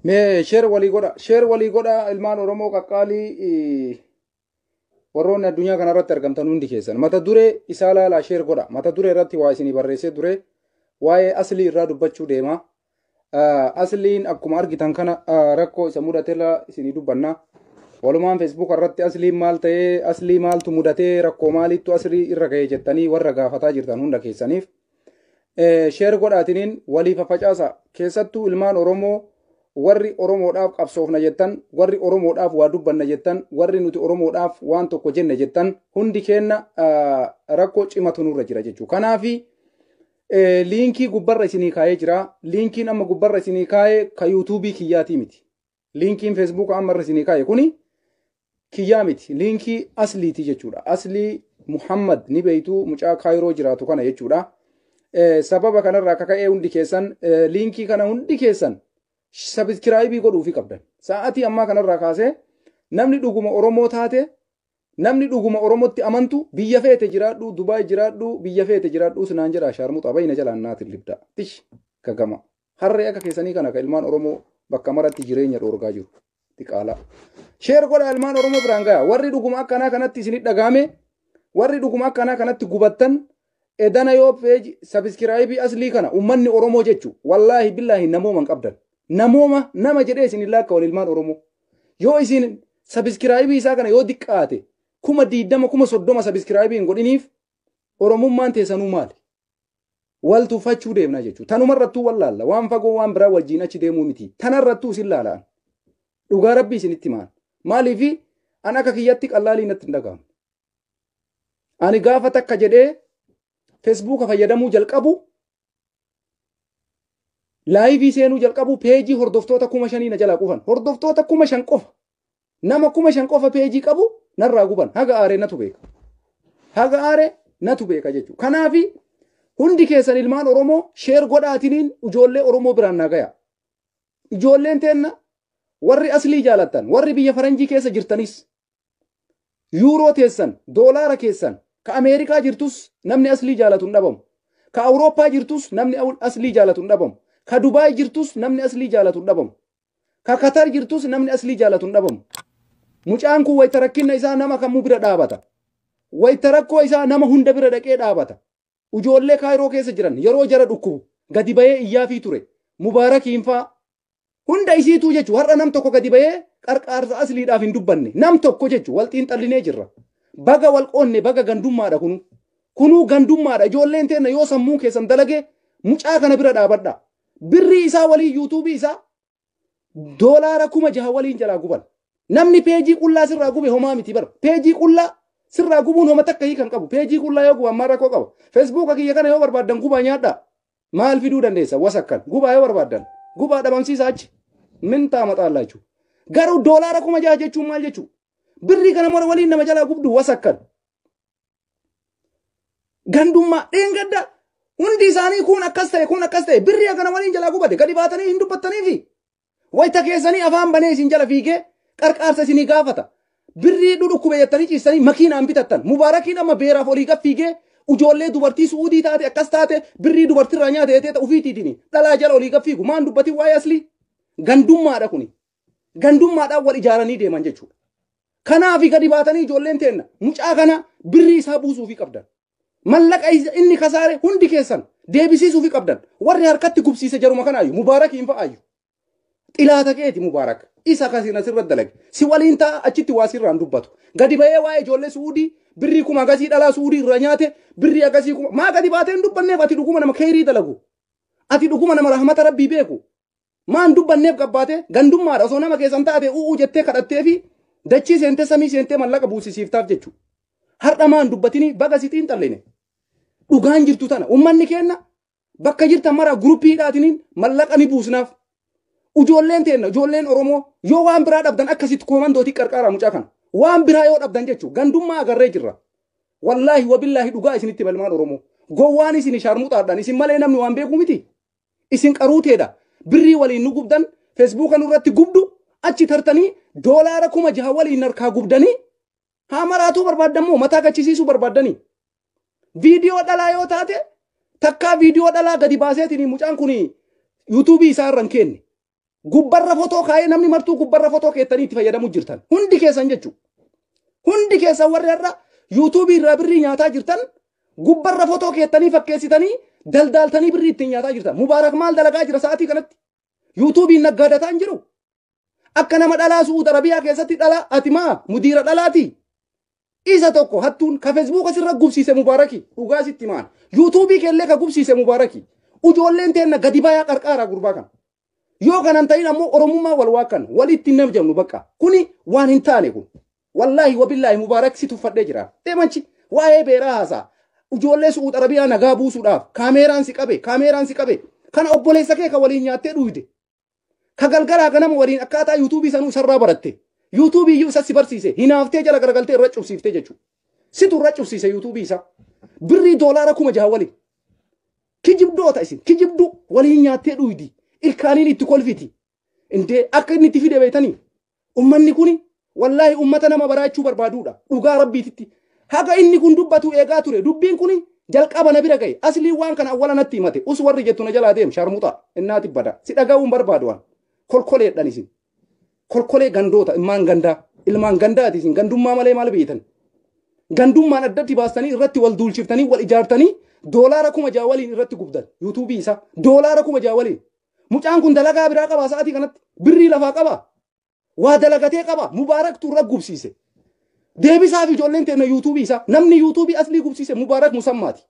Mee share walii godha. Share walii godha ilmaan Oromoo qaqqaalii warroonni addunyaa kanarratti argamtan hundi keessan. Mata duree isaa laalaa share godha. Mata duree irratti waa isinii barreessee ture. Waa'ee aslii irraa dubbachuu deema. Asliin akkuma argitan kana rakkoo isa mudaterra isinii dubbanna. Walumaan Facebook irratti asliin maal ta'ee aslii maaltu mudatee rakkoo maaliittu aslii irra ga'e jettanii warra gaafataa jirtan hunda keessaniif. Share godhaatiniin walii faffacaasa. Keessattuu ilmaan Oromoo warri Oromoodhaaf qabsoofna jettan, warri Oromoodhaaf waa dubbanna jettan, warri nuti Oromoodhaaf waan tokko jenne jettan hundi keenna rakkoo cimatu nurra jira jechuudha. Kanaafi liinkii gubbarra isinii kaa'ee jira. Liinkiin amma gubbarra isinii kaa'ee ka yuutuubii kiyyaatii miti. Liinkiin feesbuuka amma irra isinii kaa'e kuni kiyyaa miti. Liinkii asliiti jechuudha. Aslii Muhammad ni beeytu mucaa Kaayiroo jiraatu kana jechuudha. Sababa kanarraa akka ka'ee hundi keessan liinkii kana hundi keessan sabiskiraayibii godhuufii qabdan. Sa'aatii ammaa kanarraa kaasee namni dhuguma Oromoo taate namni dhuguma Oromootti amantu biyya feete jiraadhu Dubaay jiraadhu biyya feete jiraadhu sinaan jedha shaarmuxa bayna jalaan naatiin libda. Tish gagama. Harree akka keessanii kana ka ilmaan Oromoo bakka maratti jireenya dhoorgaa jiru. Xiqaala. Share godha ilmaan Oromoo biraan gaya. Warri dhuguma akkanaa kanatti isinit dhagaame warri dhuguma akkanaa kanatti gubattan edana yoo peeji sabiskiraayibii aslii kana ummanni Oromoo jechu wallaahi billaahi namooma hin qabdan. Namooma nama jedhee isin illaa akka wal ilmaan Oromoo. Yoo isin sabiskiraayibii isaa kana yoo diqqaate 20,000 30,000 sabiskiraayibii hin godhiniif Oromummaan teessanuu maali? Wal tuffachuu deemna jechuudha. Tanumarrattuu wallaalla. Waan fagoo waan biraa wajjin achi deemuu miti. Tanarrattuu isin laalaan. Dhugaa rabbii isinitti maan. Maaliifi an akka kiyyatti qallaalii natti hin dhaga'amu. Ani gaafa takka jedhee feesbuuka fayyadamuu jalqabu laayivii seenuu jalqabu peejii hordoftoota 5,000 na jalaa qufan. Hordoftoota 5,000 qofa. Nama 5,000 qofa peejii qabu narraa guban. Haga aaree natu beeka. Haga aaree natu beeka jechuudha. Kanaafi hundi keessan ilmaan Oromoo sheer godhaatiniin ijoollee Oromoo biraan naa gaya. Ijoolleen teenna warri aslii jaalattan warri biyya faranjii keessa jirtanis yuuroo teessan doolaara keessan ka Ameerikaa jirtus namni aslii jaalatu hin dhabamu. Ka Awurooppaa jirtus namni aslii jaalatu hin dhabamu. Ka Dubaay jirtus namni aslii jaalatu hin dhabamu. Ka Katar jirtus namni aslii jaalatu hin dhabamu. Mucaan kun wayita rakkinna isaa nama kamuu bira dhaabata. Wayita rakkoo isaa nama hunda bira dhaqee dhaabata. Ijoollee Kaayiroo keessa jiran yeroo jara dhukkubu gadi bahee iyyaafii ture. Mubaarakiin faa hunda isiituu jechuun har'a nam tokko gadi bahee qarqaarsa asliidhaaf hin dubbanne. Nam tokko jechuun wal xiinxallinee jirra. Baga wal qoonne baga gandummaadha kunu. Kunuu gandummaadha. Ijoolleen teenna yoo sammuu keessan dalage mucaa kana bira dhaabadha. Birrii isaa waliin yuutuubii isaa doolaara 6,000 waliin jalaa guban. Namni peejii qullaa sirraa gube homaa miti bara. Peejii qullaa sirraa gubuun homa takka hiikan qabu. Peejii qullaa yoo guban maal rakkoo qaba? Feesbuuka kiyya kana yoo barbaaddan gubaa nyaadhaa. Maal fiduu dandeessa? Wasakkan. Gubaa yoo barbaaddan. Gubaa dhabamsiisa achi. Min ta'a maxaallaa jechuudha. Garuu doolaara 6,000 jechuun maal jechuudha? Birrii kana mara waliin nama jalaa gubdu wasakkan. Gandummaa dheengadda hundi isaanii kun akkas ta'e kun akkas ta'e birrii kana waliin jalaa gubate gadi baatanii hin dubbattaniifi. Wayita keessanii afaan banee isin jala fiigee qarqaarsa isinii gaafata. Birrii dhudhukkube jettanii ciistanii makiinaan bitattan. Mubaarakiin amma beeraaf olii gad fiigee ijoollee dubartii su'uudii taate akkas taate birrii dubartiirraa nyaate jettee ofiitiitiin dhalaa jala olii gad fiigu. Maan dubbatiin waa'ee aslii? Gandummaadha kuni. Gandummaadhaan wal ijaaranii deeman jechuudha. Kanaafi gadi baatanii ijoolleen teenna mucaa kana birrii isaa buusuufii qabdan. Mallaqa inni kasaare hundi keessan deebisiisuufii qabdan. Warri harkatti gubsiise jaruma kanaayyuu Mubaarakiin fa'aayyuu. Xilaata keeti Mubaarak. Isa kasiin asirra dalage. Si waliin ta'a achitti waa sirraan dubbatu. Gadi bahee waa'ee ijoollee Su'uudii birrii kuma agasii dhalaa Su'uudii irraa nyaate birrii agasii kuma maa gadi baatee hin dubbanneef ati dhuguma nama keerii dalagu. Ati dhuguma nama rahmata rabbii beeku. Maan dubbanneef gabbaate gandummaadha osoo nama keessan taate u'uu jettee kadhattee fi dachii seentee samii seentee mallaqa buusisiiftaaf jechuudha. Har'a maan dubbatini baga si xiinxalline. Dhugaan jirtu tana ummanni keenna bakka jirtan mara guruppiidhaatiniin mallaqa ni buusnaaf. Ijoolleen teenna ijoolleen Oromoo yoo waan biraa dhabdan akkasitti koomandootii qarqaaraa mucaa kana. Waan biraa yoo dhabdan jechuudha gandummaa agarree jirra. Wallaahi wabillaahi dhugaa isinitti balmaan Oromoo. Gowwaan isin shaarmuxaadhaan isin malee namni waan beeku miti. Isin qaruuteedha. Birrii waliin nu gubdan feesbuuka nurratti gubdu achi tartanii doolaara 6,000 waliin harkaa gubdanii haa maraatuu barbaaddan moo mataa gachisiisuu barbaaddanii. Viidiyoo dhalaa yoo taate takkaa viidiyoo dhalaa gadi baaseetiin mucaan kun yuutuubii isaa irra hin kenne. Gubbarra fotoo kaa'ee namni martuu gubbarra fotoo keettanii itti fayyadamuu jirtan. Hundi keessan jechuudha. Hundi keessan warri har'a yuutuubii irraa birrii nyaataa jirtan gubbarra fotoo keettanii fakkeessitanii daldaaltanii birrii ittiin nyaataa jirtan. Mubaarak maal dalagaa jira sa'aatii kanatti? Yuutuubiin naggaadataa hin jiru. Akka nama dhalaa Su'uud Arabiyaa keessatti dhalaa ati maa mudiira dhalaati. Isa tokko hattuun ka feesbuuka sirra gubsiise Mubaaraki dhugaa sitti maan. Yuutuubii keellee ka gubsiise Mubaaraki. Ijoolleen teenna gadi bayaa qarqaaraa gurbaa kana. Yoo kanan ta'in ammoo Oromummaa wal waaqan walitti nam jabnu bakka. Kuni waan hin taane kun. Wallaahi wabillaahi Mubaarak si tuffadhee jira. Deemanchi waa'ee beeraa haasaa. Ijoollee Su'uud Arabiyaa nagaa buusuudhaaf kaameeraan si qabe kaameeraan si qabe kana obboleessa kee ka waliin nyaattee dhuyde. Ka galgalaa ganama waliin akkaataa yuutuubii sanuu isarraa baratte. Yuutuubii iyyuu isa si barsiise hinaaftee jala garagaltee irra cubsiiftee jechuudha. Situ irra cubsiise yuutuubii isaa. Birrii $6,000 waliin. Kijibdoota isin kijibduu waliin nyaattee dhuydi. Ilkaaniin itti kolfiti. Indee akka inni itti fide beektanii. Ummanni kuni wallaahi ummata nama baraachuu barbaaduudha. Dhugaa rabbiititti. Haga inni kun dubbatu eegaa ture. Dubbiin kuni jalqaba na bira ga'e. Aslii waan kana awwala natti himate. Us warri jettu na jalaa deem sharmuxa. Innaati bada. Si dhaga'uun barbaadu waan. Kolkoleedhaan isin. Kolkolee gandoota ilmaan gandaa. Ilmaan gandaati isin gandummaa malee maal beektan. Gandummaan addatti baastanii irratti wal duulchiftanii wal ijaartanii $6,000 waliin irratti gubdan. Yuutuubii isaa $6,000 waliin. Mucaan kun dalagaa biraa qaba sa'aatii kanatti. Birrii lafaa qaba. Waa dalagatee qaba. Mubaaraktu irra gubsiise. Deebisaaf ijoolleen teenna yuutuubii isaa. Namni yuutuubii aslii gubsiise Mubaarak Musammaati.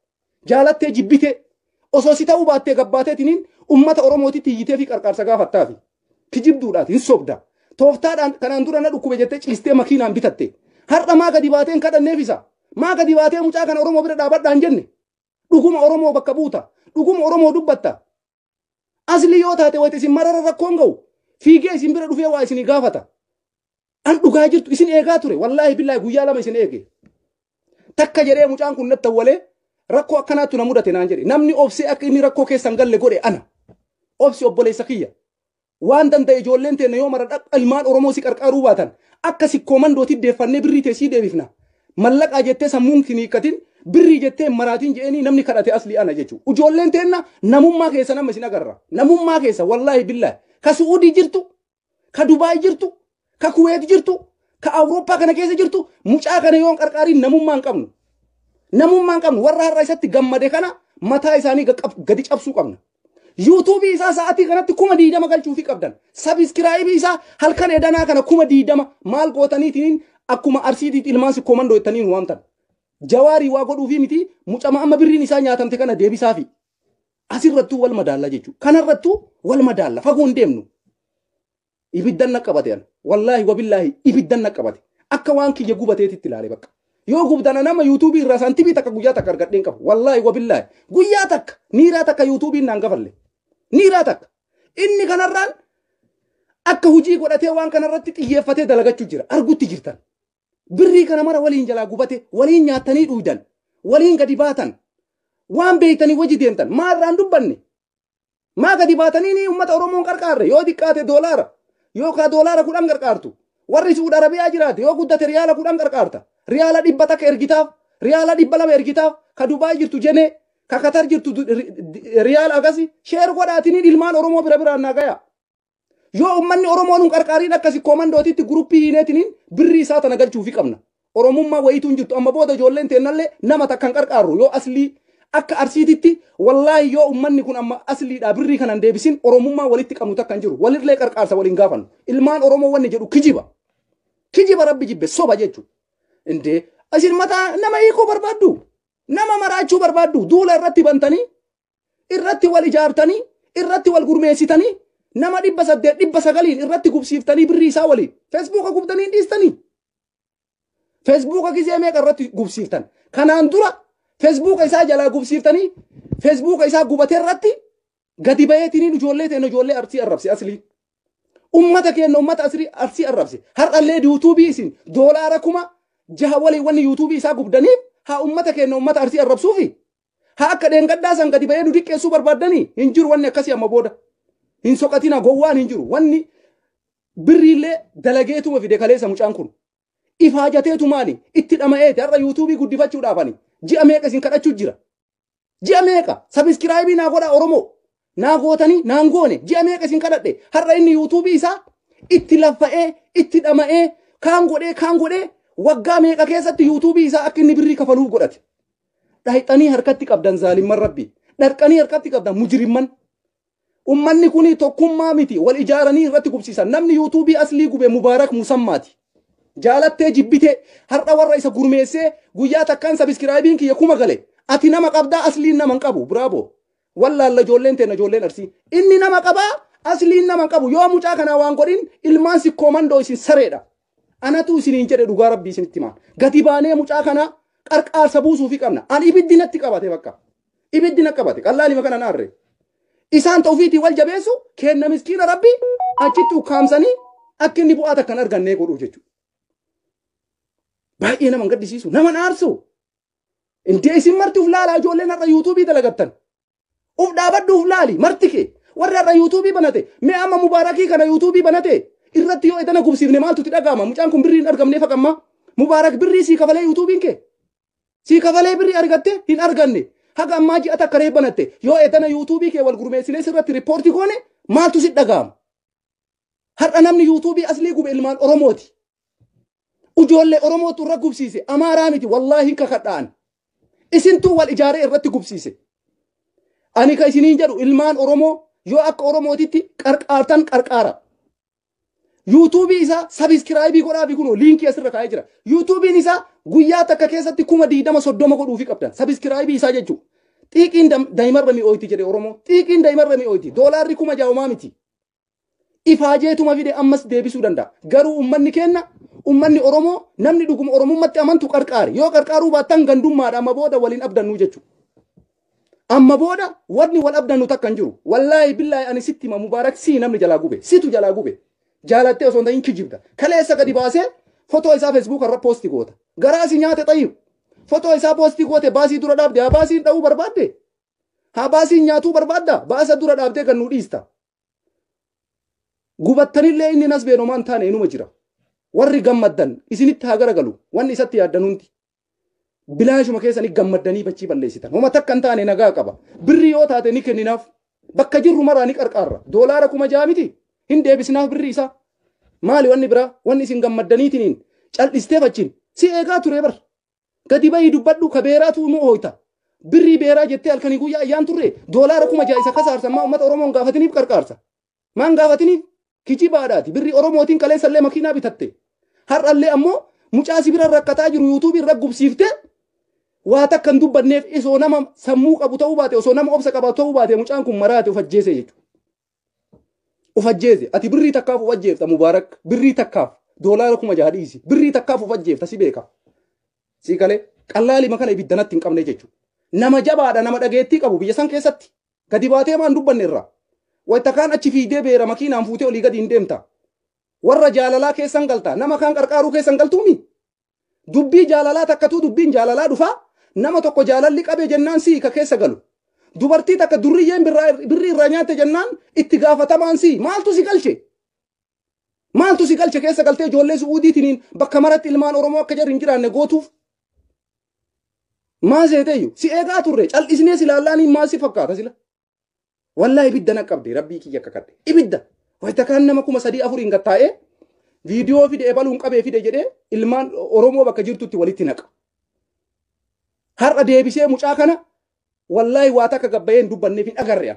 Jaalattee jibbitee osoo si ta'uu baattee gabbaateetiniin ummata Oromootitti hiyyitee fi qarqaarsa gaafattaafi. Kijibduudhaati hin sobda. Tooftaadhaan kanaan dura na dhukkube jettee ciistee makiinaan bitatte. Har'a maa gadi baateen kadhanneef isa. Maa gadi baatee mucaa kana Oromoo bira dhaabadhaan jenne. Dhuguma Oromoo bakka buuta. Dhuguma Oromoo dubbatta. Aslii yoo taate wayita isin marara rakkoon ga'u fiigee isin bira dhufee waa isinii gaafata. An dhugaa jirtu isin eegaa ture. Wallaahi billaahi guyyaa lama isin eege. Takka jedhee mucaan kun natti awwalee rakkoo akkanaattu na mudate naan jedhe. Namni obsee akka inni rakkoo keessan galle godhe ana. Obsi obboleessa kiyya. Waan danda'e ijoolleen teenna yoo mara dhaqa ilmaan Oromoo si qarqaaruu baatan akka sikkoo mandootti deeffannee birrii teessii deebifna. Mallaqaa jettee sammuun kiniikkatin birrii jettee maraatiin je'anii namni kadhate aslii ana jechuudha. Ijoolleen teenna namummaa keessa nama isin agarra. Namummaa keessa wallaahi billaahi. Ka Su'uudii jirtu, ka Dubaay jirtu, ka Kuweet jirtu, ka Awurooppaa kana keessa jirtu mucaa kana yoon qarqaariin namummaa hin qabnu. Namummaa hin qabnu warra har'a isatti gammade kana mataa isaanii gadi cabsuu qabna. Yuutuubii isaa sa'aatii kanatti 20,000 galchuufii qabdan. Sabiskiraayibii isaa halkan edanaa kana 20,000 maal gootaniitiin akkuma arsiitiitti ilmaan sikkoo mandoo jettaniin waamtan. Jawaarii waa godhuufii miti mucama amma birriin isaa nyaatamte kana deebisaafi. Asirrattuu wal madaalla jechuudha. Kanarrattuu wal madaalla fagoo hin deemnu. Ibiddan na qabate ana. Wallaahi wabillaahi ibiddan na qabate. Akka waan kiyya gubateetitti ilaale bakka. Yoo gubdana nama yuutuubii irraa saantimii takka guyyaa takka argadheen qabu. Wallaahi wabillaahi guyyaa takka niiraa takka yuutuubiin naan gafalle. Niiraa takka. Inni kanarraan akka hojii godhatee waan kanarratti xiyyeeffatee dalagachuu jira. Argutti jirtan. Birrii kana mara waliin jalaa gubate, waliin nyaatanii dhuydan, waliin gadi baatan, waan beeytanii wajji deemtan, maa irraan dubbanne? Maa gadi baatanii ni uummata Oromoon qarqaarre yoo xiqqaate $10 yookaan $10 qarqaartu. Warri Su'uud Arabiyaa jiraate yoo guddate riyaala 10 qarqaarta. Riyaala 100 ergitaaf, riyaala 200 ergitaaf, ka Dubaay jirtu jenee, ka Qatar jirtu riyaala akkasi sheer godhaatiniin ilmaan Oromoo bira biraan naa gaya. Yoo uummanni Oromoo nuun qarqaariin akkasi koomandootitti guruppii hiineetiniin birrii isaa tana galchuufii qabna. Oromummaa wayituu hin jirtu amma booda ijoolleen teennallee nama takka hin qarqaarru yoo aslii akka arsiititti wallaahi yoo uummanni kun amma asliidhaa birrii kanan deebisin Oromummaa walitti qabnu takka hin jiru. Walirlee qarqaarsa waliin gaafannu. Ilmaan Oromoo wanni jedhu kijiba. Kijiba rabbi jibbe soba jechuudha. Indee isin mataa nama hiikuu barbaaddu. Nama maraachuu barbaaddu. Duula irratti bantanii, irratti wal ijaartanii, irratti wal gurmeessitanii, nama 800 900 irratti gubsiiftanii birrii isaa waliin. Feesbuuka gubdanii hin dhiistanii. Feesbuuka gisee meeqa irratti gubsiiftan. Kanaan dura feesbuuka isaa jalaa gubsiiftanii, feesbuuka isaa gubatee irratti gadi baheetiniin ijoollee ta'e ijoollee arsii arrabse aslii. Ummata keenya ummata arsii arrabse. Har'allee yuutuubii isin $6,000 waliin wanni yuutuubii isaa gubdaniif haa ummata keenya ummata arsii arrabsuufi. Haa akka dheengaddaa san gadi bahee nu diqqeessuu barbaaddanii hin jiru wanni akkasii amma booda. Hin soqatina gowwaan hin jiru. Wanni birriillee dalageetuma fide kaleessa mucaan kun. Ifaajateetumaani itti dhama'eeti har'a yuutuubii guddifachuudhaafani. Ji'a meeqa isin kadhachuu jira? Ji'a meeqa subscribe naa godhaa Oromoo? Naa gootanii naan goone ji'a meeqa isin kadhadhe? Har'a inni yuutuubii isaa itti laffa'ee itti dhama'ee kaan godhee waggaa meeqa keessatti yuutuubii isaa akka inni birrii kafaluuf godhate. Dhayxanii harkatti qabdan zaalimman rabbi. Dharqanii harkatti qabdan mujrimman. Ummanni kuni tokkummaa miti wal ijaaranii irratti gubsiisan. Namni yuutuubii aslii gube Mubaarak Musammaati. Jaalattee jibbitee har'a warra isa gurmeessee guyyaa takkaan sabiskiraayibiin kiyya 1000 gale. Ati nama qabdaa asliin nama hin qabu. Biraaboo. Wallaalla ijoolleen teenna ijoolleen arsii. Inni nama qabaa asliin nama hin qabu. Yoo mucaa kanaa waan godhin ilmaan sikkoo mandoo isin sareedha. Anatu isiniin jedhe dhugaa rabbii isinitti himaan. Gadi baanee mucaa kanaa qarqaarsa buusuufi qabna. An ibiddi natti qabate bakka. Ibiddi na qabate. Qallaalima kana naarre. Isaan ta'uufiitii wal jabeessu kenna miskiina rabbi achitti ukkaamsanii akka inni bu'aa takkan argannee godhuu jechuudha. Baay'ee nama gaddisiisu, nama aarsu. Intee isin marti uf laalaa ijoolleen har'a yuutuubii dalagattan. Uf dhaabadhu uf laali marti kee. Warri har'a yuutuubii banate mee amma Mubaarakii kana yuutuubii banate irratti yoo edana gubsiifne maaltu itti dhaga'ama? Mucaan kun birrii hin argamne faqamma. Mubaarak birrii sii kafalee yuutuubiin kee. Sii kafalee birrii argatte hin arganne. Haga ammaa ji'a takka reef banatte yoo edana yuutuubii kee wal gurmeessinee sirratti riippoortii goone maaltu si dhaga'ama? Har'a namni yuutuubii aslii gube ilmaan Oromooti. Ijoollee Oromootu irra gubsiise. Amaaraa miti wallaahi hin kakadhaan. Isintuu wal ijaaree irratti gubsiise. Ani ka isiniin jedhu ilmaan Oromoo yoo akka Oromootitti qarqaartan qarqaara. Yuutuubii isaa sabiskiraayibii godhaafi kunoo liinkii asirra kaa'ee jira. Yuutuubiin isaa guyyaa takka keessatti 20,000 30,000 godhuufi qabdan. Sabiskiraayibii isaa jechuudha. Xiiqiin daa'imarra mi'ooyti jedhe Oromoo. Xiiqiin daa'imarra mi'ooyti. Doolaarri 6,000 miti. Ifaajeetuma fide ammas deebisuu danda'a. Garuu uummanni keenna uummanni Oromoo namni dhuguma Oromummaatti amantu qarqaari. Yoo qarqaaruu baattan gandummaadha amma booda waliin abdannuu jechuudha. Amma booda wanni wal abdannu takka hin jiru. Wallaahi billaahi ani sitti hima Mubaarak sii namni jalaa gube. Situ jalaa gube. Jaalattee osoo hin ta'in kijibda. Kaleessa gadi baasee fotoo isaa feesbuuk irra poosti goota. Garaa si nyaate xayyib. Fotoo isaa poostii goote baasii dura dhaabde. Haa baasiin dha'uu barbaadde. Haa baasiin nyaatuu barbaadda. Baasa dura dhaabdee kan nu dhiista. Gubattanillee inni nas beenomaan taane inuma jira. Warri gammaddan isinitti haa garagalu. Wanni isatti yaaddan hundi. Bilaashuma keessanii gammaddanii bachii balleessitan. Homa takka hin taane nagaa qaba. Birrii yoo taate ni kenninaaf. Bakka jirru maraa ni qarqaarra. Doolaara 6,000 miti. Hin deebisinaaf birrii isaa. Maali wanni biraa? Wanni isin gammaddaniitiniin cal'istee fachiin si eegaa ture bar. Gadi bahii dubbadhu ka beeraatu immoo hooyta. Birrii beeraa jettee halkanii guyyaa ayyaan turre doolaara 6,000 isa kasaarsan maa uummata Oromoon gaafatiniif qarqaarsa. Maan gaafatiniif? Kijibaadhaati. Birrii Oromootiin kaleessallee makiinaa bitatte. Har'allee ammoo mucaa si bira rakkataa jiru yuutuubii irra gubsiiftee waa takka hin dubbanneef osoo nama sammuu qabu ta'uu baate osoo nama obsa qabaatu ta'uu baate mucaan kun maraate of ajjeese jechuudha. Of ajjeese. Ati birrii takkaaf of ajjeefta Mubaarak. Birrii takkaaf doolaara 6,000 dhiisi. Birrii takkaaf of ajjeefta si beeka. Si galee qallaalima kana ibiddanatti hin qabne jechuudha. Nama jabaadha nama dhageettii qabu biyya san keessatti. Gadi baatee maan dubbanne irraa. Wayita kaan achi fiigdee beera makiinaan fuutee olii gadi hin deemta. Warra jaalalaa keessan galta. Nama kaan qarqaaruu keessan galtuumi. Dubbii jaalalaa takkatuu dubbiin jaalalaa dhufaa. Nama tokko jaalalli qabe jennaan sii ka keessa galu. Dubartii takka durriyyeen birrii irraa nyaatte jennaan itti gaafatamaan sii maaltu si galche? Maaltu si galche keessa galtee ijoollee Su'uudiitiniin bakka maratti ilmaan Oromoo akka jarri hin jiraanne gootuuf? Maa seeteeyyu? Si eegaa turre cal'isnee si laallaaniin maal si fakkaata sila? Wallaahi ibidda na qabde rabbii kiyya akka kadhe. Ibidda! Wayita kaan nama 3,000 4,000 gattaa'ee viidiyoo fide ebaluun qabee fide jedhee ilmaan Oromoo bakka jirtutti walitti naqa. Har'a deebisee mucaa kana wallaahi waa takka gabbayee hin dubbanneef hin agarre.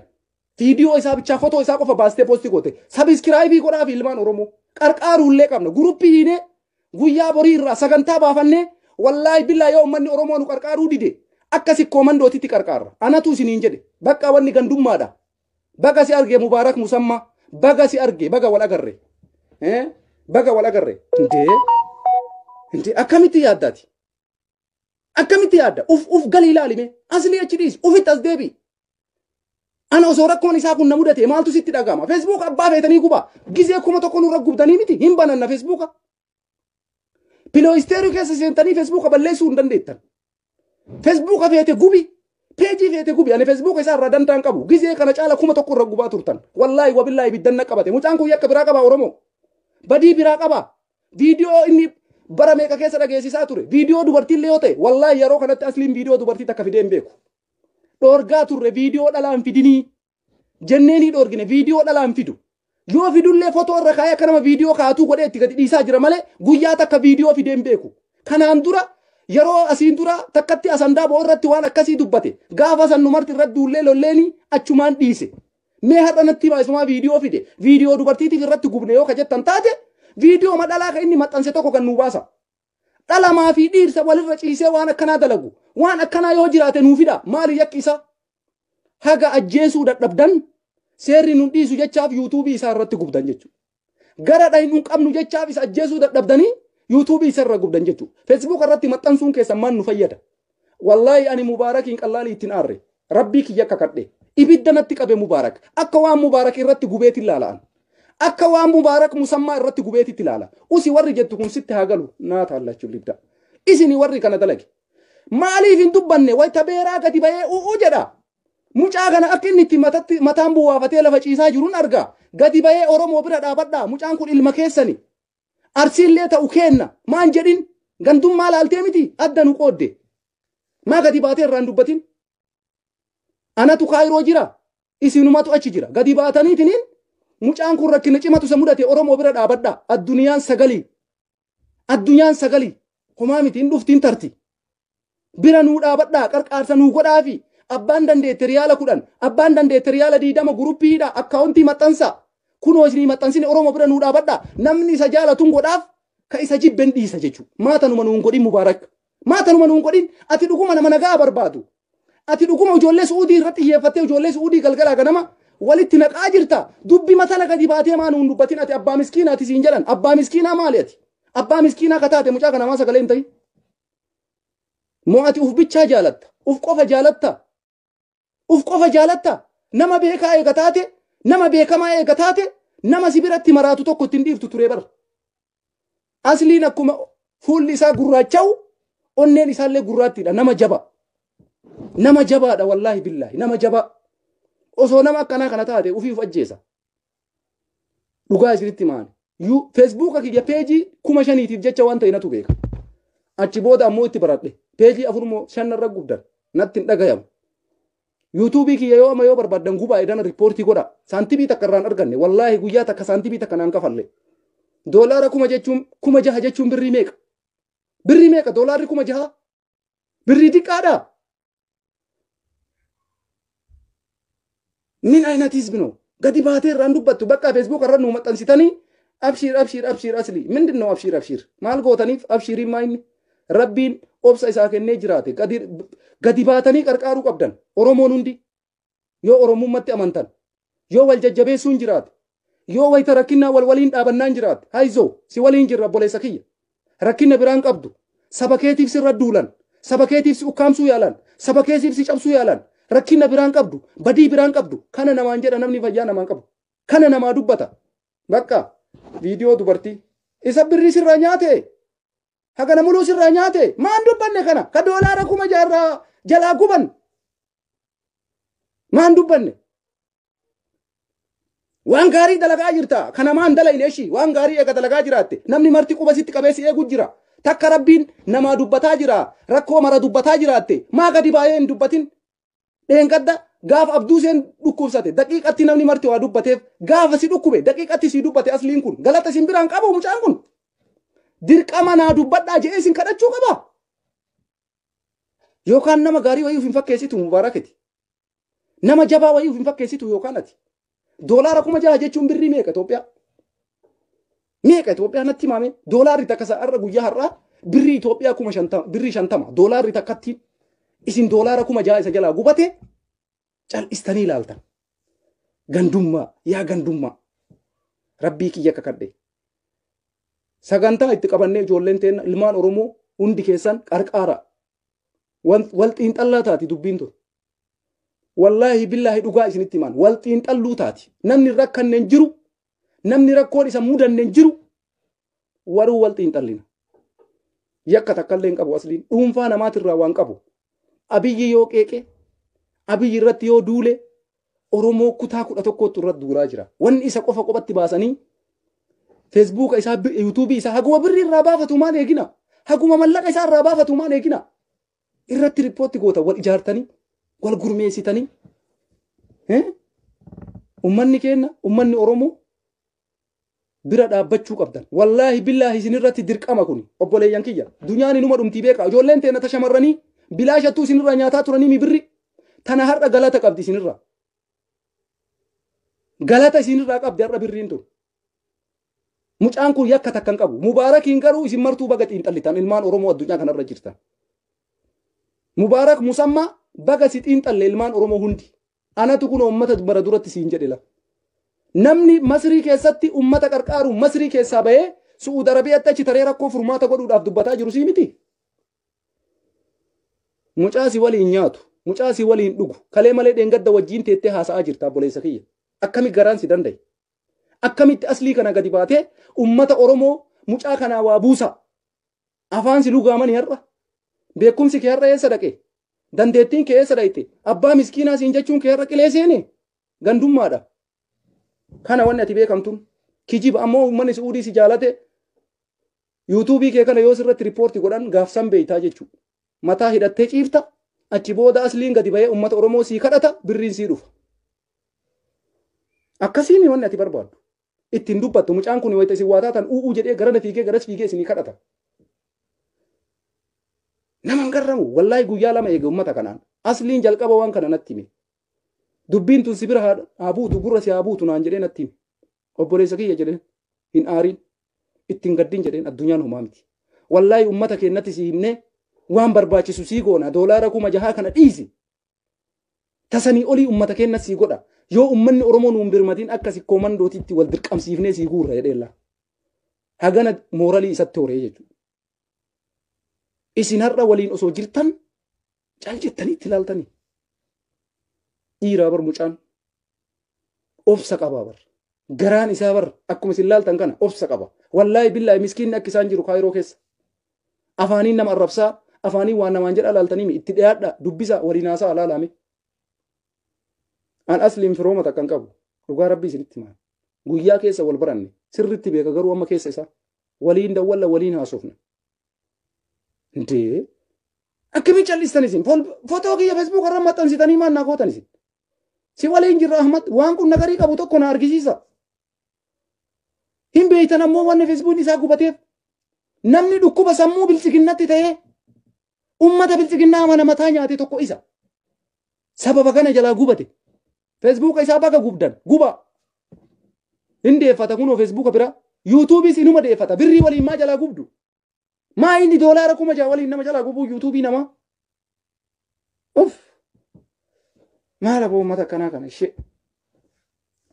Viidiyoo isaa bichaa fotoo isaa qofa baastee poostii goote. Sabiskiraayibii godhaa fi ilmaan Oromoo. Qarqaaruullee qabna. Guruppii hiinee guyyaa borii irraa sagantaa baafannee wallaahi billaa yoo uummanni Oromoo nu qarqaaruu dide akka sikkoo mandootitti qarqaarra. Anatu isiniin jedhe. Bakka wanni gandummaadha. Baga si arge Mubaarak Musammaa. Baga si arge baga wal agarre. Baga wal agarre. Intee akkamitti yaaddaati? Akkamitti yaadda? Uf gali ilaalime. Asli achi dhiisi. Ufitti as deebi. Ana osoo rakkoon isaa kun na mudate maaltu sitti dhaga'ama? Feesbuuk abbaa feetanii gubaa. Gizee 1000 nurra gubdanii miti. Hin bananna feesbuuka. Pilooyisteerii keessa seentanii feesbuuka balleessuu hin dandeettan. Feesbuuka feete gubi. Peejii feete gubi. Ani feesbuuka isaa irraa dantaan qabu. Gizee kana caala 1000 irra gubaa turtan. Wallaahi wabillaahi ibiddan na qabate. Mucaan kun yakka biraa qaba Oromoo. Badii biraa qaba. Viidiyoo inni Bara meeqa keessa dhageessisaa ture. Viidiyoo dubartiillee yoo ta'e, wallaahi yeroo kanatti Asliin viidiyoo dubartii takka fidee hin beeku. Dhoorgaa turre, viidiyoo dhalaan fidinii jenneenii dhoorgine. Viidiyoo dhalaan fidu. Yoo fidullee fotoo irra kaayee akka nama viidiyoo kaatuu godhee itti gadi dhiisaa jira malee guyyaa takka viidiyoo fidee hin beeku. Kanaan dura, yeroo asiin dura takkatti asandaa bo'oo irratti waan akkasii dubbate, gaafa san numarti irratti duullee lolleeni achumaan dhiise. Mee har'a natti himaa, isumaa viidiyoo fide, viidiyoo dubartiitiif irratti gubne yoo ka jettan taate, viidiyoo madhalaa ka inni maxxanse tokko kan nuu baasa. Dhalamaa fi dhiirsa walirra ciisee waan akkanaa dalagu, waan akkanaa yoo jiraate nuu fida. Maali yakki isaa? Haga ajjeesuu dadhabdan, seerri nun dhiisu jechaaf yuutuubii isaa irratti gubdan jechuudha. Gara dhahin nun qabnu jechaaf isa ajjeesuu dadhabdanii yuutuubii isa irra gubdan jechuudha. Feesbuuk irratti maxxansuun keessan maal nu fayyada? Wallaahi ani Mubaarakiin qallaalii ittiin aarre. Rabbii kiyya kakadhe. Ibidda natti qabe Mubaarak. Akka waan Mubaarak irratti gubeetti ilaala'an. Akka waan Mubaarak musammaa irratti gubeetitti ilaala. Usi warri jettu kun sitti haa galu, naa taallachuu libda. Isini warri kana dalage. Maaliif hin dubbanne? Wayita beeraa gadi bahee u'uu jedha. Mucaa kana akka inni itti matatti mataan buwaafatee lafa ciisaa jiruun arga. Gadi bahee Oromoo bira dhaabadhaa. Mucaan kun ilma keessani. Arsiillee ta'u kenna. Maan jedhin, gandummaa laaltee miti adda nu qoodde. Maa gadi baatee irraan dubbatin? Anatu Kaayiroo jira. Isinumatu achi jira. Gadi baataniitiniin mucaan kun rakkina cimatu isa mudate, Oromoo bira dhaabadhaa. Addunyaan sagalii. Addunyaan sagalii. Homaa miti, hin dhuftiin tarti. Bira nuu dhaabadhaa, qarqaarsa nuu godhaafi. Abbaan dandeette riyaala 10, abbaan dandeette riyaala 20 guruppiidha, akkaawuntii maxxansa. Kunoo isinii maxxansine, Oromoo bira nuu dhaabadhaa. Namni isa jaalatuun godhaaf, ka isa jibben dhiisa jechuudha. Maatanuma nuun godhin Mubaarak. Maatanuma nuun godhin. Ati dhuguma nama nagaa barbaadu. Ati dhuguma ijoollee Su'uudii irratti xiyyeeffattee ijoollee Su'uudii galgalaa ganama walitti naqaa jirta. Dubbi matana gadi baatee maa nuun dubbatin? Ati abbaa miskiinaa ati siin jedhan. Abbaa miskiinaa maali ati? Abbaa miskiinaa ka taate mucaa kana maa sagalee hin ta'in? Moo ati uf bichaa jaalatta? Uf qofa jaalatta? Uf qofa jaalatta? Nama beekaa eega taate, nama beekamaa eega taate, nama si biratti maraatu tokko ittiin dhiiftu ture bara. Asliin akkuma fuulli isaa gurraacha'u onneen isaallee gurraattiidha. Nama jaba. Nama jabaadha, wallaahi billaahi, nama jabaa. Osoo nama akkanaa kana taate ufiif ajjeesa. Dhugaa isinitti maani. Feesbuuka kiyya peejii 5,000tiif jecha waan ta'e natu beeka. Achi booda ammoo itti baradhe. Peejii afur moo shan narra gubdan. Natti hin dhagayamu. Yuutuubii kiyya yoo amma yoo barbaaddan gubaa, edana riippoortii godha. Saantibii takka irraan arganne. Wallaahi guyyaa takka saantibii takka naan kafalle. Doolaara 6,000 jechuun, 6,000 jechuun birrii meeqa? Birrii meeqa doolaarri 6,000? Birrii xiqqaadha. Min አይነት ህዝብ ነው? Gadi baatee irraan dubbattu, bakka feesbuuk irra nu maxxansitanii abshiir, abshiir, abshiir Asli. Mindin ነው abshiir, abshiir? Maal gootaniif abshiiriin? Maa inni Rabbiin obsa isaa kennee jiraate, gadi baatanii qarqaaruu qabdan. Oromoon hundi yoo Oromummaatti amantan, yoo wal jajjabeessuun jiraate, yoo wayita rakkinnaa wal waliin dhaabannaan jiraate, hayzoo si waliin jirra, obboleessa kiyya. Rakkina biraan qabdu, saba keetiif sirra duulan, saba keetiif si ukkaamsuu yaalan, saba keetiif si cabsuu yaalan, rakkina biraan qabdu, badii biraan qabdu. Kana namaan jedha namni fayyaa namaan qabu. Kana namaa dubbata. Bakka viidiyoo dubartii isa birrii sirraa nyaate, haga namuluu sirraa nyaate, maan dubbanne? Kana ka doolaara 6,000rraa jalaa guban maan dubbanne? Waan gaarii dalagaa jirta, kana maan dalayne? Ishii waan gaarii eega dalagaa jiraatte, namni marti quba sitti qabee si eegu jira. Takka Rabbiin namaa dubbataa jira, rakkoo mara dubbataa jiraatte, maa gadi baay'ee hin dubbatin? Dheengadda gaafa Abduuseen dhukkubsate daqiiqatti namni marti waa dubbateef, gaafa si dhukkube daqiiqatti si dubbate. Asliin kun galata isin biraan qabu. Mucaan kun dirqama naa dubbadhaa jedhee isin kadhachuu qaba. Yookaan nama gaarii wayii uf hin fakkeessitu Mubaarakiti. Nama jabaa wayii uf hin fakkeessitu yookaan ati. Doolaara 6,000 jechuun birrii meeqa Itoophiyaa? Meeqa Itoophiyaa natti himame? Doolaarri takka har'a, guyyaa har'aa birrii Itoophiyaa 50,000, birrii 50 doolaarri takkatti. Isin doolaara 6,000 isa jalaa gubate cal'istanii ilaaltan. Gandummaa, yaa gandummaa. Rabbii kiyya kakadhe. Sagantaa itti qabannee, ijoolleen teenna, ilmaan Oromoo hundi keessan qarqaara. Wal xiinxallaa taati dubbiin tun. Wallaahi billaahi dhugaa isinitti himan, wal xiinxalluu taati. Namni rakkanne hin jiru. Namni rakkoon isa mudanne hin jiru. Waruu wal xiinxallina. Yakka takkallee hin qabu Asliin. Dhuunfaa namaatirraa waan qabu. Abiyyi yoo qeeqe, Abiyyi irratti yoo duule, Oromoo kutaa 11tti irratti duulaa jira. Wanni isa qofa qophatti baasanii Feesbuuka isaa, yuutuubii isaa haguma birri irraa baafatu maal eegina? Haguma mallaqa isaa irraa baafatu maal eegina? Irratti riippoorti goota wal ijaartanii, wal gurmeessitanii. Ummanni keenya, ummanni Oromoo bira dhaabbachuu qabdan. Wallaahi billaahi isin irratti dirqama kun obboleeyyan kiyya. Dunyaan inuma dhumtii beeka. Ijoolleen teenya ta shamarranii bilaashattuu isinirraa nyaataa turanii mi birri. Tana har'a galata qabdi isinirraa. Galata isinirraa qabdi har'a birriin tun. Mucaan kun yakka takka hin qabu. Mubaarakiin garuu isin martuu baga xiinxallitan ilmaan Oromoo addunyaa kanarra jirtan. Mubaarak Musammaa baga si xiinxalle ilmaan Oromoo hundi. Anatu kun uummata bara duratti siin jedhe la. Namni Masrii keessatti uummata qarqaaru Masrii keessaa bahee Su'uud Arabiyaatti achi taree rakkoo furmaata godhuudhaaf dubbataa jiru sii miti. Mucaa si waliin nyaatu, mucaa si waliin dhugu, kalee malee dheengadda wajjiin teettee haasa'aa jirta obboleessa kiyya. Akkami garaan si danda'e? Akkamitti aslii kana gadi baatee uummata Oromoo mucaa kanaa waa buusa? Afaan si lugaamanii har'a? Beekumsi kee har'a eessa dhaqe? Dandeettiin kee eessa dhaqxe? Abbaa miskiinaa siin jechuun kee har'a qilee seene? Gandummaadha. Kana wanni ati beekamtuun kijiba ammoo uummanni Su'uudii si jaalate yuutuubii kee kana yoo sirratti riippoorti godhan gaafsan beeytaa jechuudha. Mataa hidhattee ciifta achi booda asliin gadi bahee uummata Oromoo sii kadhata birriin sii dhufa. Akkasiin wanni ati barbaaddu. Ittiin dubbattu mucaan kun wayita isin waa taatan u'uu jedhee garana fiigee garas fiigee isinii kadhata. Nama hin garramu wallaahi guyyaa lama eege uummata kanaan. Asliin jalqaba waan kana natti hime. Dubbiin tun si bira haa buutu gurra si haa buutu naan jedhee natti hime. Obboleessa kiyya jedheen hin aariin ittiin gaddin jedheen addunyaan homaa miti. Wallaahi uummata keenyatti si himnee waan barbaachisu sii goona doolaara 6000 kana dhiisi. Tasanii olii uummata keenya sii godha. Yoo uummanni Oromoo nuun birmatiin akka sikkoo mandootitti wal dirqamsiifnee sii guurra jedheella. Hagana mooralii isatti horee jechuudha. Isin har'a waliin osoo jirtan cal jettanii itti ilaaltanii. Dhiiraa bar mucaan obsa qabaa bar. Garaan isaa bar akkuma isin ilaaltan kana obsa qaba. Wallaahi billaahi miskiinni akka isaan jiru Kaayiroo keessa. Afaaniin nama arrabsaa afaaniin waan namaan jedha ilaaltanii itti dhiyaadha dubbisa waliin haasa'a ilaalame. An asliin firooma takka hin qabu. Dhugaa rabbii isinitti himaa. Guyyaa keessa wal baranne sirriitti beeka garuu amma keessa isaa waliin dawwalla waliin haasofna. Ndee akkamiin callistan isin footoo kiyya feesbuuk irra maxxansitanii maal naa gootan isin. Si waliin jirra Ahmad waan kun nagarii qabu tokko na argisiisa. Hin beeytan ammoo wanni feesbuukni isaa gubateef namni dhukkuba sammuu biltsiginnatti ta'ee ummata biltsiginnaa amana mataa nyaate tokko isa. Sababa kana jalaa gubate. Feesbuuka isaa baga gubdan guba. Hin deeffata kunoo feesbuuka bira. Yuutuubiis inuma deeffata. Birrii waliin maa jalaa gubdu? Maa inni doolaara 6000 waliin nama jalaa gubuu yuutuubii namaa? Uff! Maal aboo uummata akkanaa kana ishee.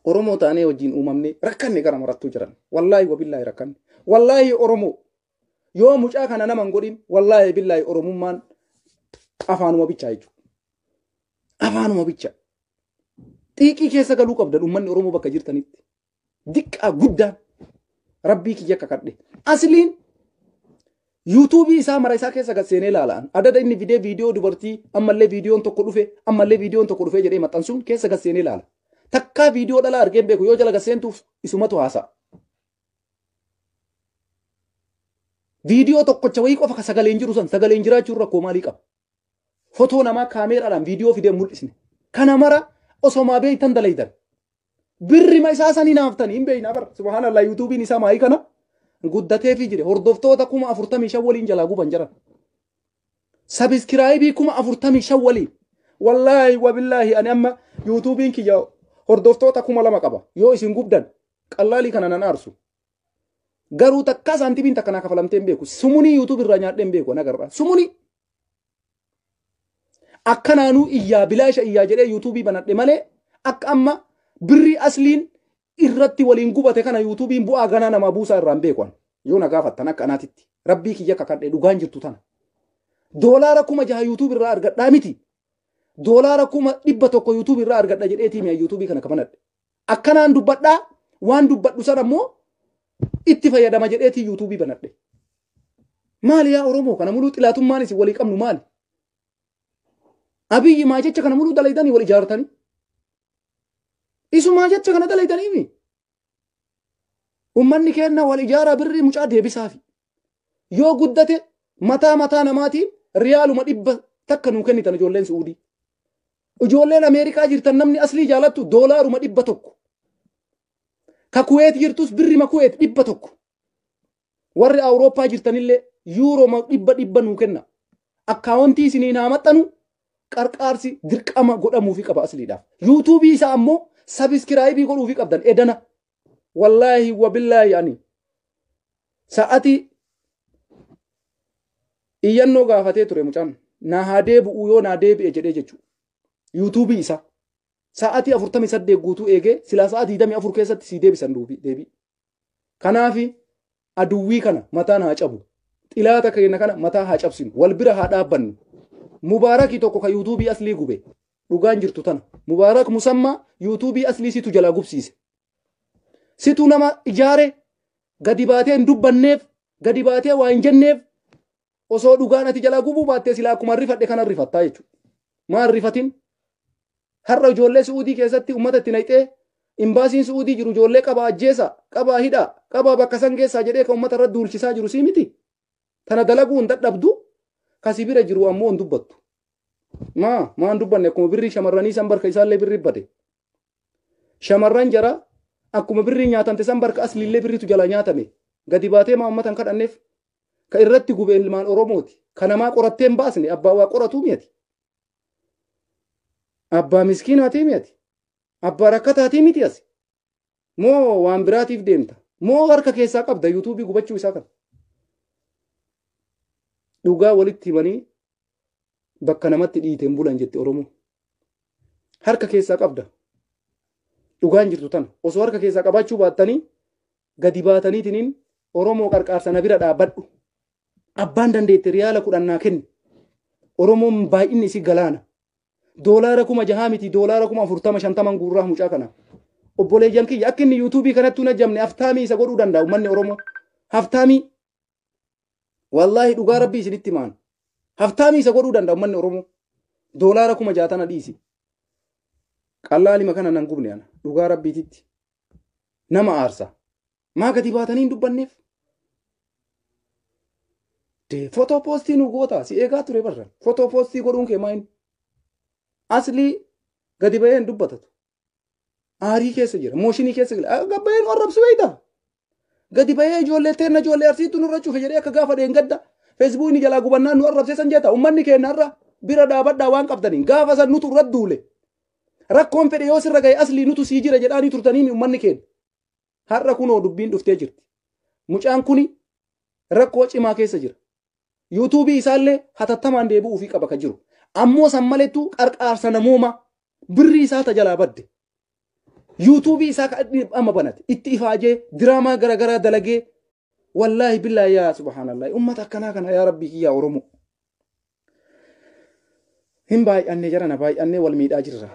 Oromoo taanee wajjin uumamnee rakkanne gara marattuu jiran. Wallaahi wabillaahi rakkanne. Wallaahi Oromoo yoo mucaa kana nama hin godhin wallaahi billaahi Oromummaan afaanuma bichaa jechuudha. Afaanuma bicha. Xiiqii keessa galuu qabdan uummanni Oromoo bakka jirtanitti. Diqqaa guddaan rabbii kiyya kakadhe. Asliin yuutuubii isaa mara isaa keessa gad seenee ilaalaan adada inni fidee viidiyoo dubartii ammallee viidiyoon tokko dhufe ammallee viidiyoon tokko dhufe jedhee maxxansuun keessa gad seenee ilaala. Takkaa viidiyoo dhalaa argeen beeku yoo jala gad seentuuf isumatu haasa'a. Viidiyoo tokkocha wayii qofa ka sagaleen jiru san sagaleen jiraachuun rakkoo maalii qaba? Fotoo namaa kaameeraadhaan viidiyoo fidee mul'isne. Kana mara osomaa beeytan dalaydan. Birrima isaa sanii naaftanii hin beeynaa bara. Subhaanallah yuutuubiin isaa maayii kana guddateefii jire. Hordoftoota 45,000 waliin jalaa guban jiran. Sabiskiraayibii 45,000 waliin. Wallaahi wabillaahi ani amma yuutuubiin kiyya hordoftoota 2000 qaba. Yoo isin gubdan qallaalii kana nan aarsu. Garuu takkaa saantiimiin takka naa kafalamtee hin beeku. Sumunii yuutuub irraa nyaadhee hin beeku nagarraa. Sumunii. Akkanaanuu iyyaa bilaasha iyyaa jedhee yuutuubii banadhe malee akka amma birrii asliin irratti waliin gubate kana yuutuubiin bu'aa ganaa namaa buusaa irraa hin beeku. Yoo na gaafattan akka anaatitti. Rabbii kiyya kakadhe dhugaan jirtu tana. Doolaara 6000 yuutuub irraa argadhaa miti. Doolaara 100,000 yuutuub irraa argadha jedheetii mi'a yuutuubii kana kabanadhe. Akkanaan dubbadhaa waan dubbadhu sana immoo itti fayyadama jedheetii yuutuubii banadhe. Maali yaa Oromoo kana muluu xilaatummaan isin walii qabnu maali? Abiyyi maa jecha kana muluu dalaydanii wal ijaartanii? Isumaa jecha kana dalaydaniimi? Ummanni keenya wal ijaaraa birrii mucaa deebisaafi. Yoo guddate mataa mataa namaatiin riyaaluma 100 nuu kennitan ijoolleen Suudii. Ijoolleen Ameerikaa jirtan namni aslii jaalattu doolaaruma 100. Ka Kuweet jirtus birrima Kuweet 100. Warri Awurooppaa jirtanillee yuuroma 100 nuu kenna. Akkaawuntii isiniin haa maxxanu qarqaarsi dirqama godhamuufi qaba asliidhaaf. Yuutuubii isaa ammoo sabiskiraayibii godhuufi qabdan edana. Wallaahi wabillaahi ani sa'ati iyyannoo gaafatee ture mucaan na haa deebi'u yoo naa deebi'e jedhee jechuudha. Yuutuubii isaa sa'atii 48 guutuu eegee silaa sa'a 24 keessatti sii deebisan deebii. Kanaafi aduwwii kana mataan haa cabu. Xilaata keenya kana mataa haa cabsinu. Wal bira haa dhaabbannu. Mubaarakii tokko ka yuutuubii aslii gube dhugaan jirtu tana. Mubaarak musammaa yuutuubii aslii situ jalaa gubsiise. Situ nama ijaare gadi baatee hin dubbanneef gadi baatee waa hin jenneef osoo dhugaan ati jalaa gubuu baattee silaa akkuma rifadhe kana rifattaa jechuudha. Maal rifatin? Har'a ijoollee Suudii keessatti uummata itti naqxee imbaasiin Suudii jiru ijoollee qabaa ajjeesa, qabaa hidhaa, qabaa bakka san geessaa jedhee kan uummata irra duulchisaa jiru sii miti. Tana dalaguu hin dadhabdu kasi bira jiru ammoo hin dubbattu. Maa maan dubbanne akkuma birrii shamarranii san barka isaallee birrii bade. Shamarran jara akkuma birrii nyaatamte san barka asliillee birriitu jalaa nyaatame. Gadi baatee maa uummata hin kadhanneef? Ka irratti gube ilmaan Oromooti. Ka namaa qorattee hin baasne abbaa waa qoratuu miti. Abbaa miskiinaatii miti. Abbaa rakkataatii miti as. Moo waan biraatiif deemta. Moo harka keessaa qabda yuutuubii gubachuu isaa kana. Dhugaa walitti himanii bakka namatti dhiiteen bulan jetti Oromoo. Harka keessaa qabda. Dhugaan jirtu tana. Osoo harka keessaa qabaachuu baattanii gadi baataniitiniin Oromoo qarqaarsa na bira dhaabbadhu. Abbaan dandeette riyaala 10 naa kenni. Oromoon baay'inni isii galaana. Doolaara 6000 miti doolaara 40,000-50 guurraa mucaa kana. Obboleeyyan kiyya akka inni yuutuubii kanatti hin ajjamne haftaamii isa godhuu danda'a uummanni Oromoo. Haftaamii. Wallaahi dhugaa rabbii isinitti himaan. Haftaamii isa godhuu danda'a uummanni Oromoo. Doolaara 60,000 dhiisi. Qallaalima kana nan gubne ana dhugaa rabbiititti. Nama aarsa. Maa gadi baatanii hin dubbanneef? Footoo poostii nu goota si eegaa ture barra. Footoo poostii godhuun kee maayin? Aslii gadi bahee hin dubbatatu. Aarii keessa jira, mooshinii keessa jira. Gad bahee nu arrabsu beekta. Gadi bahee ijoollee teenna ijoollee arsiitu nurra cufe jedhee akka gaafa dheengadda. Feesbuukni jalaa gubannaan nu arrabsee san jeeta. Uummanni keenya irra bira dhaabadhaa waan qabdaniin gaafa san nutu irra duule. Rakkoon fedhe yoo sirra gahe aslii nutu sii jira jedhaanii turtanii uummanni keenya. Har'a kunoo dubbiin dhuftee jirti. Mucaan kuni rakkoo cimaa keessa jira. Yuutuubii isaallee hatattamaan deebi'uufii qaba kan jiru. Ammoo san malettuu qarqaarsa namooma birrii isaa tajalaa badde. Yuutuubii isaa amma banate itti ifaajee diraamaa garaagaraa dalagee wallaahi billaahi yaa subhaanallah ummata akkanaa kana yaa rabbii kiyyaa Oromoo. Hin baay'annee jarana baay'annee wal miidhaa jirra.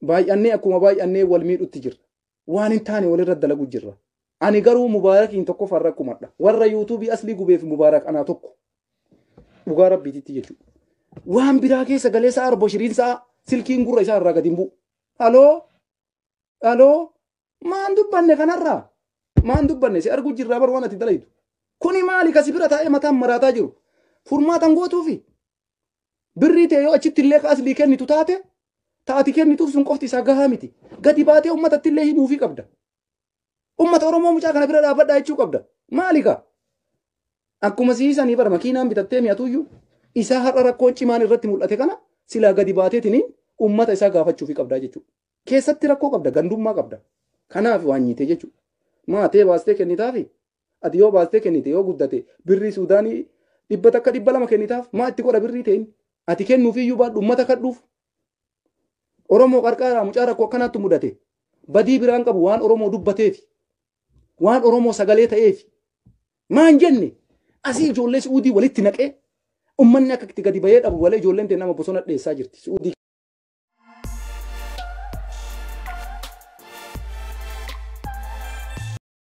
Baay'annee akkuma baay'annee wal miidhutti jirra. Waan hin taane walirra dalagu jirra. Ani garuu Mubaarakiin tokko farra kumadha. Warra yuutuubii aslii gubeef Mubaarak anaa tokko. Dhugaa rabbiititti jechuudha. Waan biraa keessa galee sa'a arba shiriin sa'a silkiin gurra isaa irraa gadi hin bu'u. Haloo haloo maan dubbanne kanarraa maan dubbanne si arguu jirraa bar waan ati dalaytu. Kuni maali kasi bira taa'ee mataan maraataa jiru. Furmaatan gootuufi. Birrii ta'e yoo achitti illee ka aslii kennitu taate taati kennituuf sun qofti isaa gahaa miti. Gadi baatee uummatatti illee himuufii qabda. Uummata Oromoo mucaa kana bira dhaabbadhaa jechuu qabda. Maali kaa? Akkuma siisanii bara makiinaan bitattee mi'atuyyuu isaa har'a rakkoon cimaan irratti mul'ate kana silaa gadi baateetiniin uummata isaa gaafachuufii qabdaa jechuudha. Keessatti rakkoo qabda, gandummaa qabda. Kanaaf waan nyiite jechuudha. Maatee baastee kennitaafi ati yoo baastee kennite yoo guddate birrii Suudaanii 100 200 kennitaaf maa itti godha birrii ta'in ati kennuufiyyuu baadhu uummata kadhuuf. Oromoo qarqaaraa mucaa rakkoo akkanaatti mudate badii biraan qabu waan Oromoo dubbateefi waan Oromoo sagalee ta'eefi maan jenne asii ijoollee Suudii walitti naqee ummanni akka itti gadi bahee dhabu malee ijoolleen ta'e nama bosona dheessaa jirti Suudii.